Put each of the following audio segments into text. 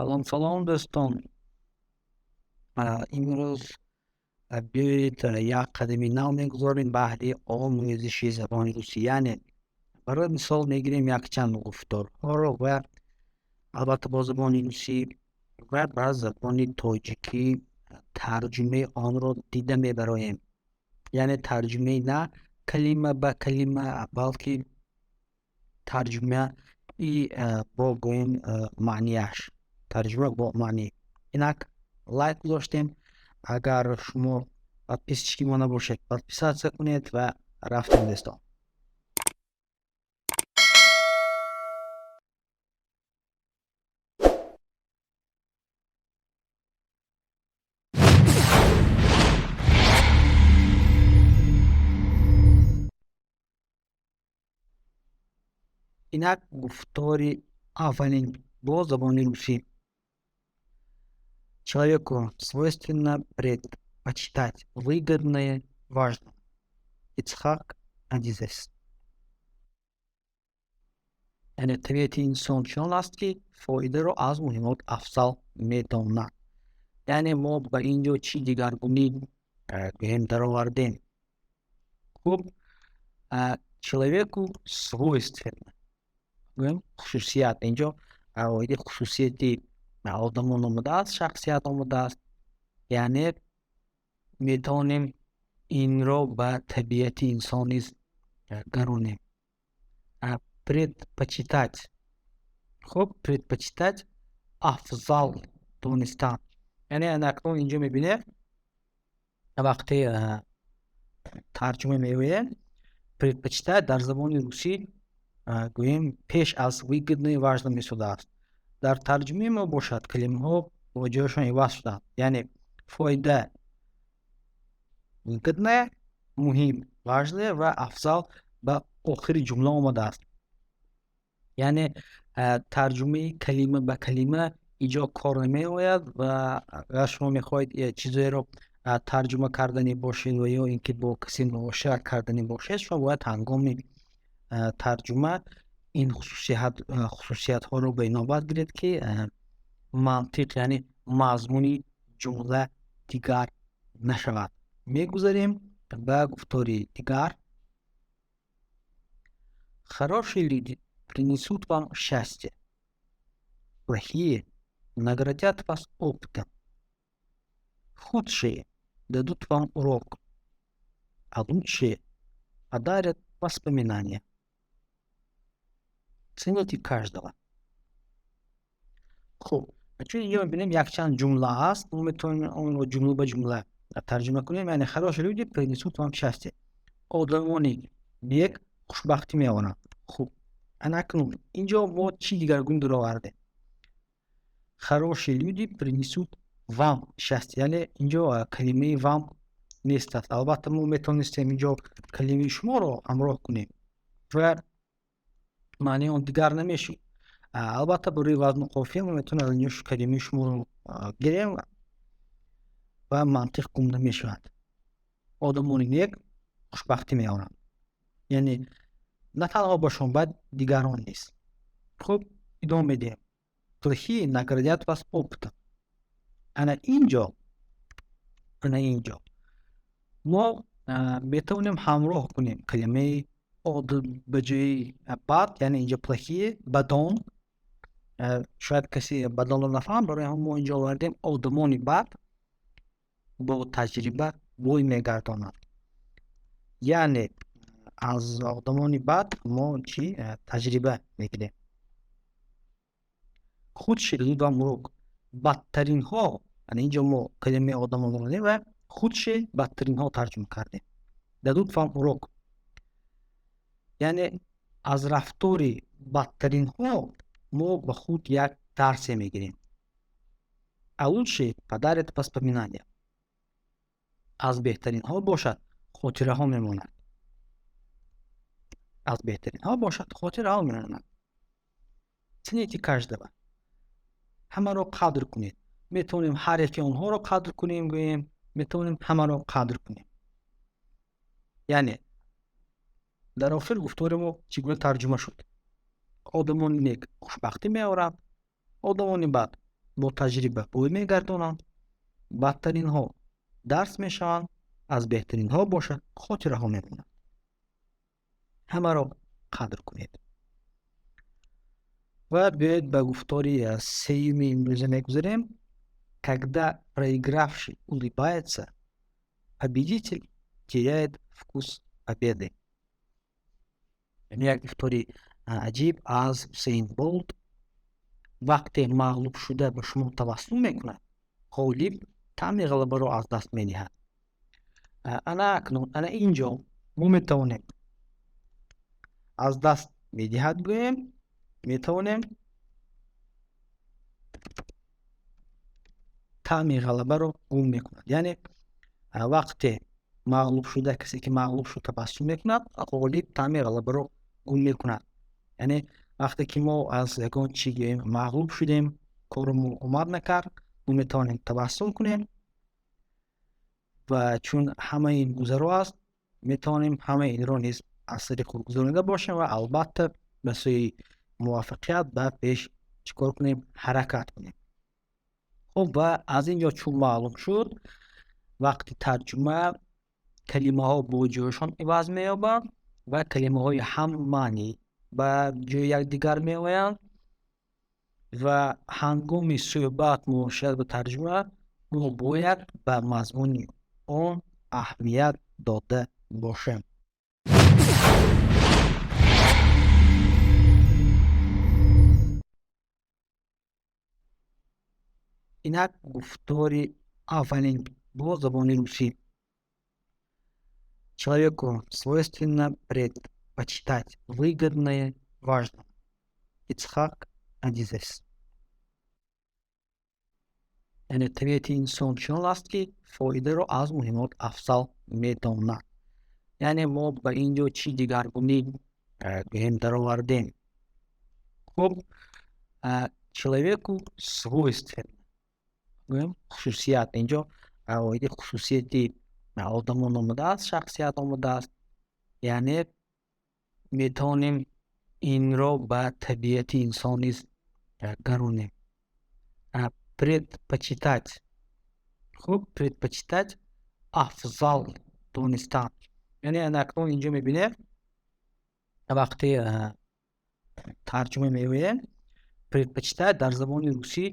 Салом, салом, дӯстон. Имрӯз биёед як қадами нав мегузорем баҳри омӯзиши забони русӣ. Яъне барои мисол мегирем якчанд гуфторҳоро ва албатта бо забони русӣ ва ба забони тоҷикӣ тарҷумаи онро дида мебароем. Яъне тарҷумаи на калима ба калима, балки тарҷумаи бо гӯем маънияш, тарҷума бо маънӣ. Инак лайк гузоштем. Агар шумо подписчики мо набошед, подписаться кунед ва рафтем, дӯстон. Инак гуфтори аввалин бо забони русӣ. Человеку свойственно предпочитать выгодное важному. Ицхак Адизес. Яъне табиати инсон чунон аст, ки фоидаро аз муҳимот афзал медонад. Яъне мо ба ин ҷо чӣ дигаргунӣ гӯем даровардем? Хуб, человеку свойственно, гӯем, хусусият. Инҷо оиди хусусияти одамон омадааст, шахсият омадааст. Яъне метавонем инро ба табиати инсон низ гаронем. Предпочитать, хуб, предпочитать — афзал донистан. Яъне акнун инҷо мебинем, вақте тарҷума меоем, предпочитать дар забони русӣ, гӯем, пеш аз выгодное важно месудааст. Дар тарҷумаи мо бошад, калимаҳо бо ҷояшон иваз шуданд. Яъне фоида выгодное, муҳим важное ва афзал ба охири ҷумла омадааст. Яъне тарҷумаи калима ба калима инҷо кор намеояд ва агар шумо мехоҳед чизеро тарҷума карданӣ бошед ва ё ин ки бо касе муошират карданӣ бошед, шумо бояд ҳангоми тарҷума ин хусусиятҳоро ба инобат гиред, ки мантиқ, яъне мазмуни ҷумла дигар нашавад. Мегузарем ба гуфтори дигар. Хорошие люди принесут вам счастье, плохие наградят вас опытом, худшие дадут вам урок, а лучшие подарят воспоминания. Цените каждого. Хуб, чун инҷо мебинем, якчанд ҷумла ҳаст, мо метавонем онро ҷумла ба ҷумла тарҷума кунем. Яъне хорошие люди принесут вам счастье, одамони нек хушбахтӣ меоранд. Хуб, анакнун инҷо мо чӣ дигаргун даровардем? Хорошие люди принесут вам счастье, яъне инҷо калимаи вам нест аст. Албатта, мо метавонистем инҷо калимаи шуморо ҳамроҳ кунем ва маънии он дигар намешуд. Албатта, барои вазну қофия мо метавонем аз инҷо калимаи шуморо гирем ва мантиқ гум намешавад. Одамони нек хушбахтӣ меоранд, яъне на танҳо ба шумо, бад дигарон низ. Хуб, идома медиҳем. Плохие наградят вас опытом. Ана инҷо мо метавонем ҳамроҳ кунем калимаи ба ҷои бад, яъне инҷо плохие, бадон. Шояд касе бадонро нафаҳам, барои ҳамон мо инҷо овардем: одамони бад бо таҷриба бой мегардонанд. Яъне аз одамони бад мо чӣ таҷриба мегирем? Худшие дадут вам урок, бадтаринҳо. Ана инҷо мо калимаи одамонро ва худшие, бадтаринҳо тарҷума кардем. Дадут вам урок, яъне аз рафтори бадтаринҳо мо ба худ як дарсе мегирем. А лучшие подарят воспоминания, аз беҳтаринҳо бошад, хотираҳо мемонад. Аз беҳтаринҳо бошад, хотираҳо мемонад. Цените каждого, ҳамаро қадр кунед. Метавонем ҳар яке онҳоро қадр кунем гӯем, метавонем ҳамаро қадр кунем. Яъне дар охир гуфтори мо чӣ гуна тарҷума шуд? Одамони нек хушбахтӣ меоранд, одамони бад бо таҷриба бой мегардонанд, бадтаринҳо дарс мешаванд, аз беҳтаринҳо бошад хотираҳо мемонанд. Ҳамаро қадр кунед. Ва биёед, ба гуфтори сеюми имрӯза мегузарем. Когда проигравший улыбается, победитель теряет вкус победы. Як гуфтори аҷиб аз Усейн Болт: вақте мағлубшуда ба шумо табассум мекунад, ғолиб таъми ғалабаро аз даст медиҳад. Ана акнун, ана ин ҷо мо метавонем аз даст медиҳад гӯем, метавонем таъми ғалабаро гум мекунад. Яъне вақте мағлубшуда, касе ки мағлуб шуд, табассум мекунад, ғолиб таъми ғалабаро гум мекунад. Яъне вақте ки мо аз ягон чӣ гӯем мағлуб шудем, коромон омад накард, мо метавонем табассум кунем ва чун ҳамаи ин гузаро аст, метавонем ҳамаи инро низ аз сари худ гузаронида бошем ва албатта ба сӯи муваффақият ба пеш чӣ кор кунем? Ҳаракат кунем. Хуб, ва аз ин ҷо чун маълум шуд, вақти тарҷума калимаҳо бо ҷойшон иваз меёбанд ва калимаҳои ҳаммаънӣ ба ҷои якдигар меоянд ва ҳангоми суҳбат, муошират ва тарҷума мо бояд ба мазмуни он аҳамият дода бошем. Инак гуфтори аввалин бо забони русӣ: Человеку свойственно предпочитать выгодное важному. Ицхак Адизес. Яъне табиати инсон чунон аст, ки фоидаро аз муҳимот афзал медонад. Яъне мо ба ин ҷо чӣ дигаргунӣ гӯем даровардем? Хуб, человеку свойственно гӯем, хусусият, инҷо оиди хусусияти одамон омадааст, шахсият омадааст. Яъне метавонем инро ба табиати инсон низ гаронем. Предпочитать, хуб, предпочитать — афзал донистан. Яъне акнун инҷо мебинем, вақте тарҷума меоем, предпочитать дар забони русӣ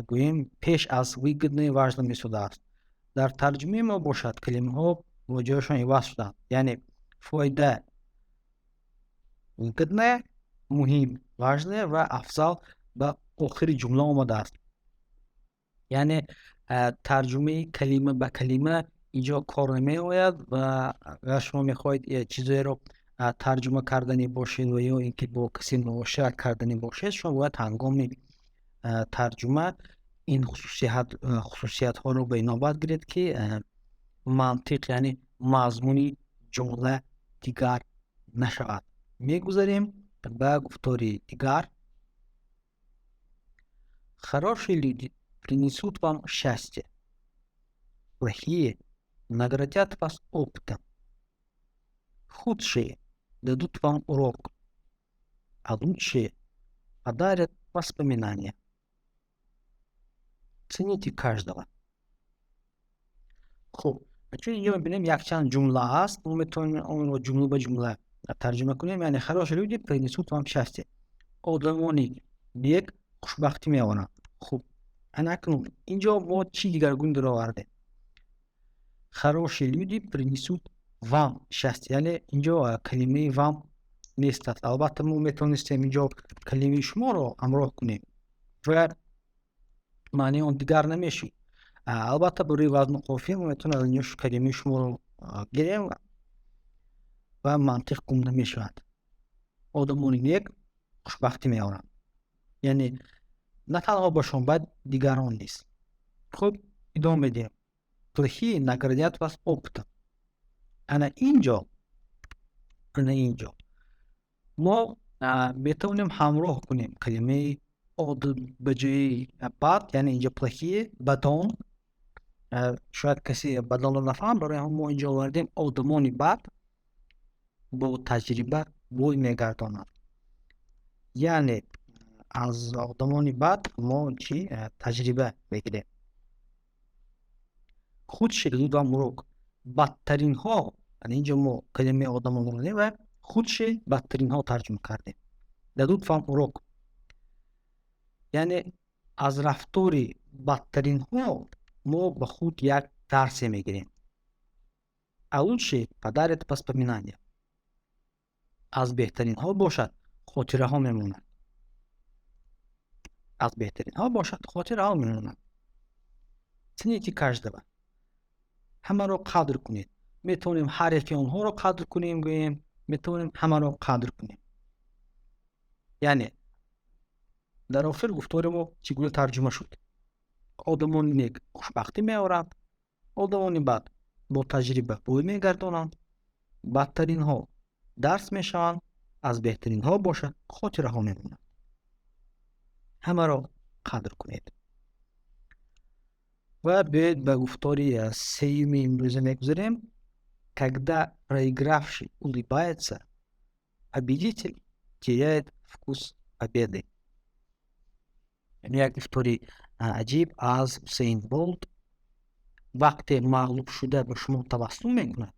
гӯем пеш аз выгодное важно месудааст. Дар тарҷумаи мо бошад, калимаҳо бо ҷояшон иваз шуданд. Яъне фоида выгодное, муҳим важное ва афзал ба охири ҷумла омадааст. Яъне тарҷумаи калима ба калима инҷо кор намеояд ва агар шумо мехоҳед чизоеро тарҷума карданӣ бошед ва ё ин ки бо касе муошират карданӣ бошед, шумо бояд ҳангоми тарҷума ин хусусиятҳоро ба инобат гиред, ки мантиқ, яъне мазмуни ҷумла дигар нашавад. Мегузарем ба гуфтори дигар: Хорошие люди принесут вам счастье, плохие наградят вас опытом, худшие дадут вам урок, а лучшие подарят воспоминания. Цените каждого. Хуб, чун инҷо мебинем, якчанд ҷумла аст, мо метавонем онро ҷумла ба ҷумла тарҷума кунем. Яъне хорошие люди принесут вам счастье, одамони нек хушбахтӣ меоранд. Хуб, ана акнун инҷо мо чӣ дигаргун даровардем? Хорошие люди принесут вам счастье, яъне инҷо калимаи вам нест аст. Албатта, мо метавонистем инҷо калимаи шуморо ҳамроҳ кунем ва маънии он дигар намешуд. Албатта, барои вазну қофия мо метавонем аз инҷо калимаи шуморо гирем ва мантиқ гум намешавад. Одамони нек хушбахтӣ меоранд, яъне на танҳо ба шумо, бад дигарон низ. Хуб, идома медиҳем: плохие наградят вас опытом. Ана инҷо мо метавонем ҳамроҳ кунем калимаи од ба ҷои бад, яъне инҷо плохие, бадон. Шояд касе бадонро нафаҳам, барои ҳамон мо инҷо овардем: одамони бад бо таҷриба бой мегардонанд. Яъне Аз одамони бад мо чӣ таҷриба мегирем. Худшие дадут вам урок. Бадтаринҳо, инҷо мо калимаи одамонро не ва худшие, бадтаринҳо тарҷума кардем. Дадут вам урок. Яъне аз рафтори бадтаринҳо мо ба худ як дарсе мегирем. А лучшие подарят воспоминания. Аз беҳтаринҳо бошад, хотираҳо мемонад. Аз беҳтаринҳо бошад, хотираҳо мемонад. Цените каждого. Ҳамаро қадр кунед. Метавонем ҳар яки онҳоро қадр кунем гӯем, метавонем ҳамаро қадр кунем. Яъне дар охир гуфтори мо чӣ гуна тарҷума шуд? Одамони нек хушбахтӣ меоранд, одамони бад бо таҷриба бой мегардонанд, бадтаринҳо дарс мешаванд, аз беҳтаринҳо бошад, хотираҳо мемонанд. Ҳамаро қадр кунед. Ва биёед, ба гуфтори сеюми имрӯза мегузарем. Когда проигравший улыбается, победитель теряет вкус победы. Як гуфтори аҷиб аз Усейн Болт. Вақте мағлубшуда ба шумо табассум мекунад,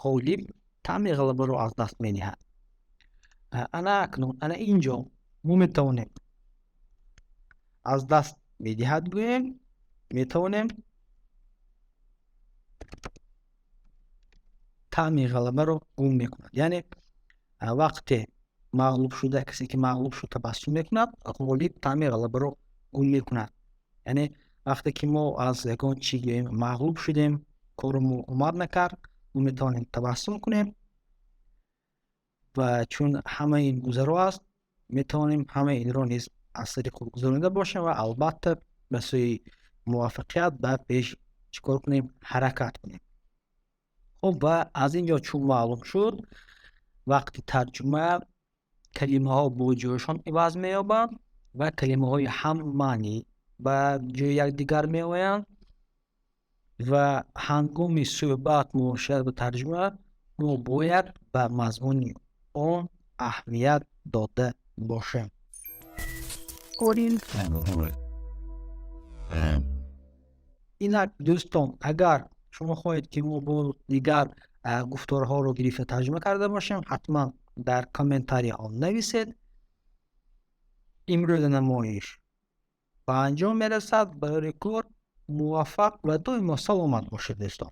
ғолиб таъми ғалабаро аз даст медиҳад. Ана акнун ана ин ҷо мо метавонем аз даст медиҳад гӯем, метавонем таъми ғалабаро гум мекунад. Яъне вақте мағлубшуда, касе ки мағлуб шуд, табассум мекунад, ғолиб таъми ғалабаро гум мекунад. Яъне вақте ки мо аз ягон чӣ гӯем мағлуб шудем, кори мо омад накард, мо метавонем табассум кунем ва чун ҳамаи ин гузаро аст, метавонем ҳамаи инро низ аз сари худ гузаронида бошем ва албатта ба сӯи муваффақият ба пеш чӣ кор кунем? Ҳаракат кунем. Хуб, ва аз ин ҷо чун маълум шуд, вақти тарҷума калимаҳо бо ҷойшон иваз меёбанд ва калимаҳои ҳаммаънӣ ба ҷои якдигар меоянд ва ҳангоми суҳбат, муошират ва тарҷума мо бояд ба мазмуни он аҳамият дода бошем. Корин. Инак, дӯстон, агар шумо хоҳед, ки мо бо дигар гуфторҳоро гирифта тарҷума карда бошем, ҳатман дар комментарияҳо нависед. Имрӯза намоиш ба анҷом мерасад. Барои кор муваффақ ва доимо саломат бошед, дӯстон.